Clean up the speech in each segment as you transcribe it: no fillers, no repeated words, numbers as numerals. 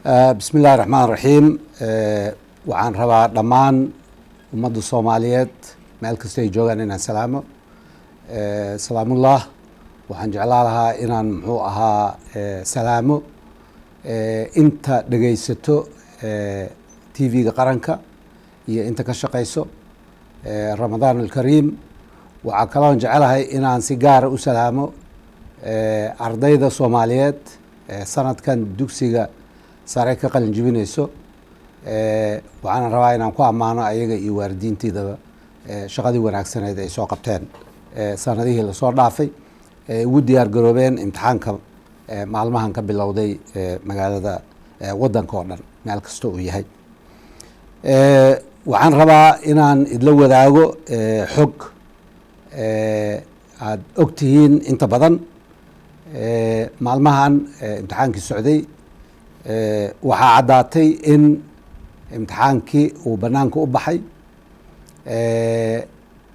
Bismi illahi raxmaan raxiim. Waxaan rabaa dhammaan ummadda Soomaaliyeed meel kasta ay joogaan inaan salaamo. Salaamullah. Waxaan jeclaa lahaa inaan, muxuu ahaa, salaamo inta dhegaysato TV-ga qaranka iyo inta ka shaqayso. Ramadaan alkariim. Waxaa kaloon jecelahay inaan si gaara u salaamo ardayda Soomaaliyeed sanadkan dugsiga sare ka qalin jibinayso. Waxaana rabaa inaan ku ammaano ayaga iyo waalidiintiidaba shaqadii wanaagsaneed ay soo qabteen sanadihii lasoo dhaafay, ay ugu diyaar garoobeen imtixaanka maalmahan ka bilowday magaalada, waddanka oo dhan meel kasta uu yahay. Waxaan rabaa inaan idla wadaago xog aada og tihiin inta badan. Maalmahan imtixaankii socday, waxaa caddaatay in imtixaankii uu banaanka u baxay,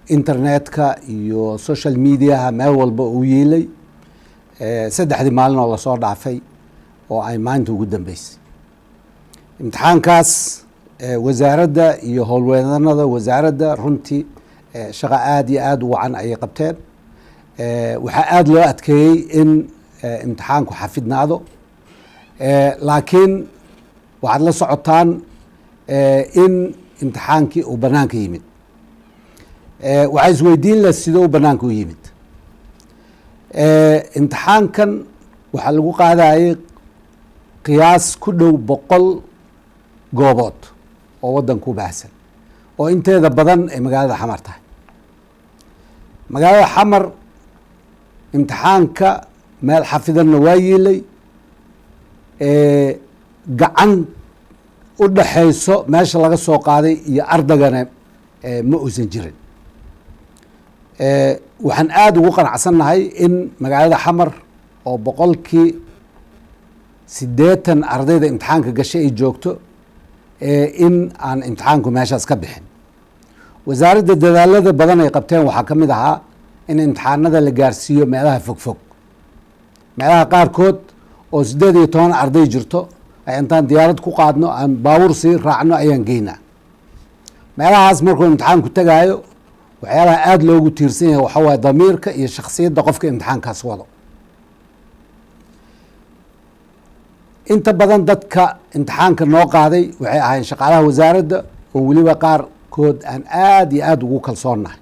internetka iyo social mediaha meel walba uu yiilay 3dii maalin oo lasoo dhaafay oo ay maanta ugu dambeysay. Imtixaankaas wasaaradda iyo howlweedanada wasaaradda runtii shaqo aada iyo aada u wacan ayay qabteen. Waxaa aada loo adkeeyey in imtixaanku xafidnaado, laakiin waxaad la socotaan in imtixaankii uu banaanka yimid. Waxaa isweydiin leh sidoo u banaanka u yimid. Imtixaankan waxaa lagu qaadayay qiyaas ku dhow 100 goobood oo waddanka u baahsan, oo inteeda badan ay magaalada Xamar tahay. Magaalada Xamar imtixaanka meel xafidanna waa yiilay, gacan u dhaxayso meesha laga soo qaaday iyo ardagana ma uusan jirin. Waxaan aada ugu qanacsannahay in magaalada Xamar oo 80% ardayda imtixaanka gashay ay joogto in aan imtixaanku meeshaas ka bixin. Wasaaradda dadaalada badan ay qabteen waxaa ka mid ahaa in imtixaanada la gaarsiiyo meelaha fogfog. Meelaha qaarkood oo 18 arday jirto ay intaan diyaarad ku qaadno, aan baabuur sii raacno, ayaan geynaa meelahaas. Markuu imtixaanku tegaayo, waxyaalaha aada loogu tiirsan yahay waxaa waaye damiirka iyo shakhsiyadda qofka imtixaankaas wado. Inta badan dadka imtixaanka noo qaaday waxay ahaayeen shaqaalaha wasaaradda, oo weliba qaarkood aan aada iyo aada ugu kalsoonnahay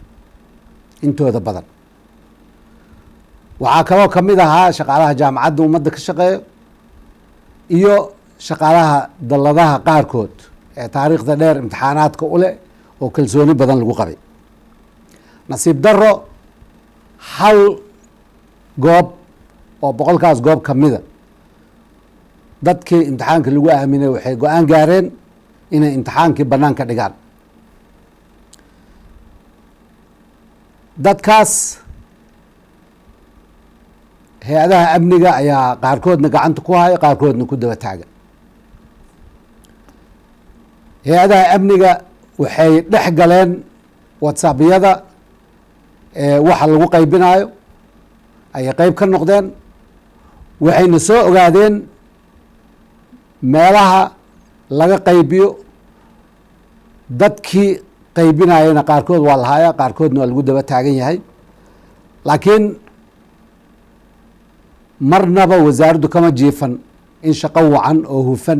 intooda badan. Waxaa kaloo kamid ahaa shaqaalaha Jaamacadda Ummadda ka shaqeeyo iyo shaqaalaha dalladaha qaarkood ee taariikhda dheer imtixaanaadka u leh oo kalsooni badan lagu qabay. Nasiib daro, hal goob oo 100kaas goob kamida dadkii imtixaanka lagu aaminay waxay go-aan gaareen inay imtixaankii banaanka dhigaan. Dadkaas hay-adaha amniga ayaa qaarkoodna gacanta ku haya, qaarkoodna ku daba taagan. Hay-adaha amniga waxay dhex galeen WhatsAppyada waxa lagu qaybinayo ayay qeyb ka noqdeen, waxayna soo ogaadeen meelaha laga qaybiyo. Dadkii qaybinayana qaarkood waa lahaaya, qaarkoodna waa lagu daba taagan yahay. Laakiin marnaba wasaaraddu kama jiifan in shaqo wacan oo hufan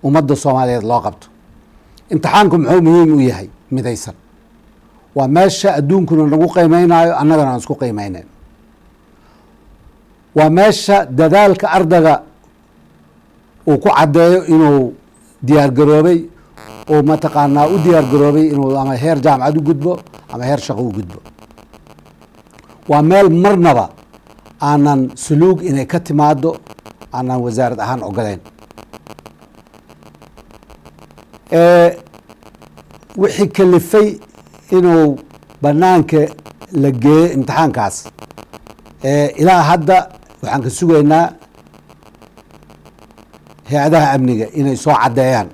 ummadda Soomaaliyeed loo qabto. Imtixaanku muxuu muhiim u yahay? Midaysan waa meesha adduunkuna nagu qiimeynayo, annagana aan isku qiimeyneyn. Waa meesha dadaalka ardayga uu ku caddeeyo inuu diyaar garoobay oo mataqaanaa u diyaar garoobay inuu ama heer jaamacad u gudbo ama heer shaqo u gudbo. Waa meel marnaba aanan suluug inay ka timaado aanan wasaarad ahaan ogoleyn. Wixii kalifay inuu banaanka la geeyo imtixaankaas, ilaa hadda waxaan ka sugaynaa hay-adaha amniga inay soo caddeeyaan,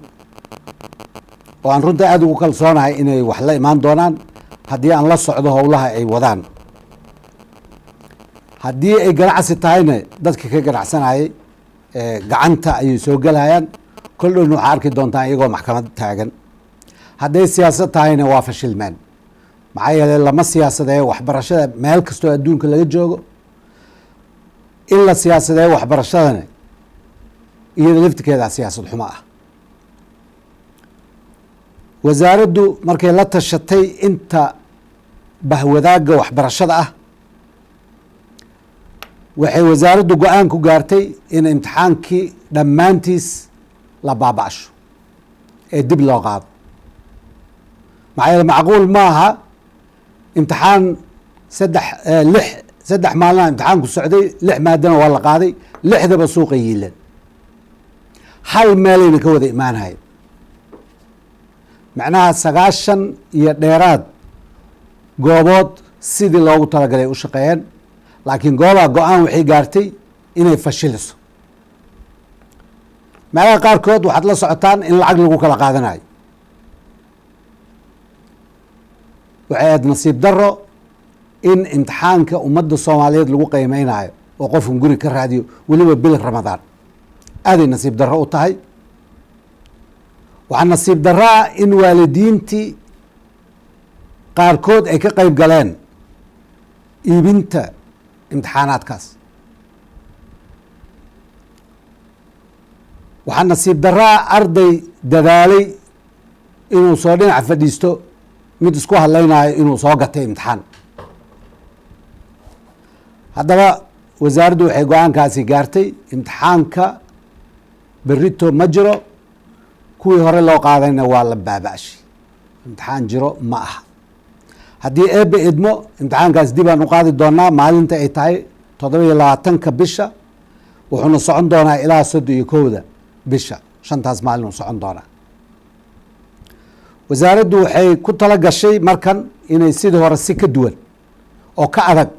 oo aan runta aada ugu kalsoonahay inay wax la imaan doonaan haddii aan la socdo howlaha ay wadaan. Haddii ay ganacsi tahayna, dadka ka ganacsanayay gacanta ayay soo gelayaan. Kol dhowna waxaa arki doontaan iyagoo maxkamad taagan. Hadday siyaasad tahayna waa fashilmeen, maxaa yeeley lama siyaasadeeyo waxbarashada. Meel kastoo adduunka laga joogo in la siyaasadeeyo waxbarashadana iyada laftirkeedaa siyaasad xumo ah. Wasaaraddu markay la tashatay inta bahwadaagga waxbarashada ah, waxay wasaaraddu go-aan ku gaartay in imtixaankii dhammaantiis la baaba'sho ee dib loo qaado, maxaa yeele macquul maaha imtixaan saddex lix 3 maalina imtixaanku socday, lix maadana waa la qaaday, lixdaba suuqa yiileen, hal meelayna ka wada imaanhayen. Macnaha 90 iyo dheeraad goobood sidii loogu talagalay u shaqeeyeen, laakiin goobaa go-aan waxay gaartay inay fashiliso. Meelaha qaarkood waxaad la socotaan in lacag lagu kala qaadanayo. Waxay ahayd nasiib daro in imtixaanka ummadda Soomaaliyeed lagu qiimeynayo oo qofkan guri ka raadiyo, weliba bil Ramadaan. Aaday nasiib darro u tahay. Waxaa nasiib darraa in waalidiintii qaarkood ay ka qeyb galeen iibinta imtixaanaadkaas. Waxaa nasiib darraa arday dadaalay inuu soo dhinac fadhiisto mid isku hadlaynayo inuu soo gatay imtixaan. Haddaba wasaaraddu waxay go-aankaasi gaartay imtixaanka berito ma jiro, kuwii hore loo qaadayna waa la baaba'shay, imtixaan jiro ma aha. Haddii Eebbe idmo, imtixaankaas dib aan u qaadi doonaa maalinta ay tahay 27-ka bisha, wuxuuna socon doonaa ilaa 31-da bisha. 5taas maalin uu socon doonaa. Wasaaraddu waxay ku tala gashay markan inay sidii hore si ka duwan oo ka adag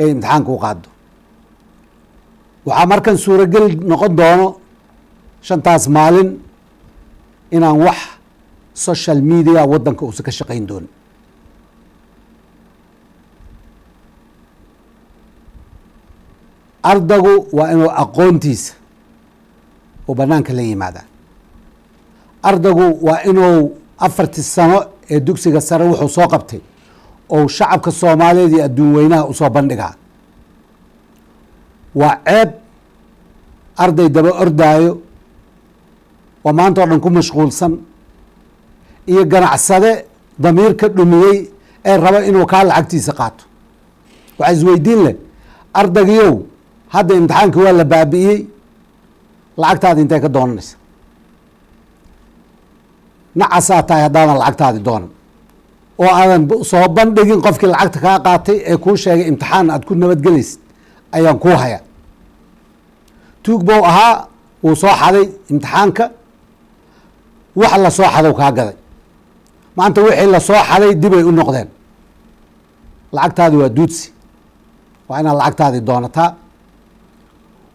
ay imtixaanka u qaado. Waxaa markan suuragel noqon doono 5taas maalin inaan wax social media waddanka uusan ka shaqayn doonin. Ardagu waa inuu aqoontiisa uu banaanka la yimaadaa. Ardagu waa inuu 4tii sano ee dugsiga sare wuxuu soo qabtay oo shacabka Soomaaliyeed iyo adduun weynaha usoo bandhigaa. Waa ceeb arday daba ordaayo oo maanta oo dhan ku mashquulsan iyo ganacsade damiir ka dhumiyey ee raba inuu kaa lacagtiisa qaato. Waxaa isweydiin leh, ardaygiyow, hadda imtixaankii waa la baabi'iyey, lacagtaadi intay ka doonanaysa? Nacasaa tahay haddaadan lacagtaadi doonan oo aadan soo bandhigin qofkii lacagta kaa qaatay ee kuu sheegay imtixaan aad ku nabadgelaysid ayaan kuu haya. Tuug bou ahaa, wuu soo xaday imtixaanka, wax la soo xadow kaa gaday. Maanta wixii lasoo xaday dibay u noqdeen. Lacagtaadi waa duudsi, waa inaad lacagtaadi doonataa,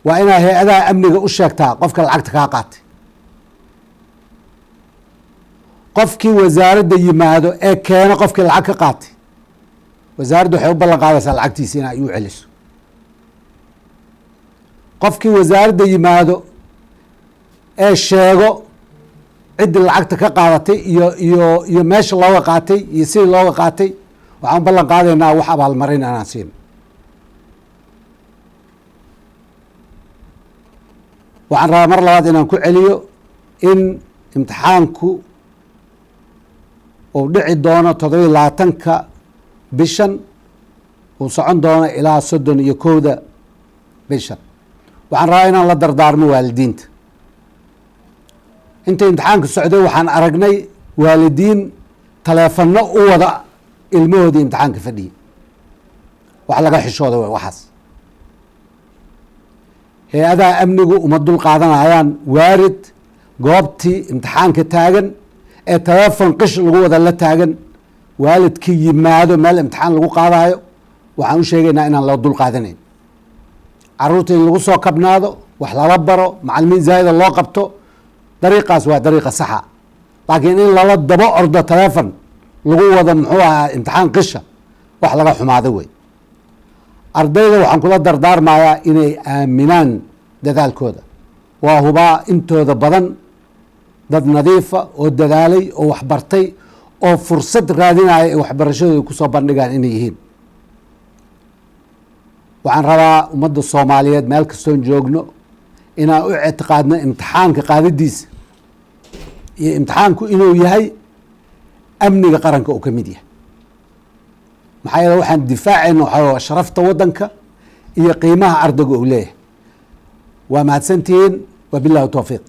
waa inaad hay-adaha amniga u sheegtaa qofka lacagta kaa qaatay. Qofkii wasaaradda yimaado ee keeno qofkii lacag ka qaatay, wasaaraddu waxay u ballan qaadaysaa lacagtiisa in ay u celiso. Qofkii wasaaradda yimaado ee sheego ciddii lacagta ka qaadatay iyo meesha looga qaatay iyo sidii looga qaatay, waxaan u ballan qaadaynaa wax abaalmarin inaan siino. Waxaan rabaa mar labaad inaan ku celiyo in imtixaanku uu dhici doono 27-ka bishan, uu socon doono ilaa 31-da bishan. Waxaan rabaa inaan la dardaarmo waalidiinta. Inta imtixaanku socday waxaan aragnay waalidiin taleefanno u wada ilmahoodii imtixaanka fadhiyey. Wax laga xishooda w waxaas. Hay-adaha amnigu uma dul qaadanayaan waarid goobtii imtixaanka taagan ee taleefon qish lagu wada la taagan. Waalidkii yimaado meel imtixaan lagu qaadayo, waxaan u sheegaynaa inaan loo dul qaadanayn. Caruurta in lagu soo kabnaado, wax lala baro, macalimiin zaa'ida loo qabto, dariiqaas waa dariiqa saxa. Laakiin in lala daba ordo taleefon lagu wado muxuu ahaa imtixaan qisha, wax laga xumaado wey. Ardayda waxaan kula dardaarmayaa inay aaminaan dadaalkooda. Waa hubaa intooda badan dad nadiifa oo dadaalay oo waxbartay oo fursad raadinaya ay waxbarashadooda kusoo bandhigaan inay yihiin. Waxaan rabaa ummadda Soomaaliyeed meel kastoon joogno inaan u ictiqaadno imtixaanka qaadadiisa iyo imtixaanku inuu yahay amniga qaranka uu ka mid yahay. Maxaa yeele, waxaan difaacayna waxaa waa sharafta waddanka iyo qiimaha ardayga uu leeyahay. Waa mahadsantihiin. Wabillahi towfiiq.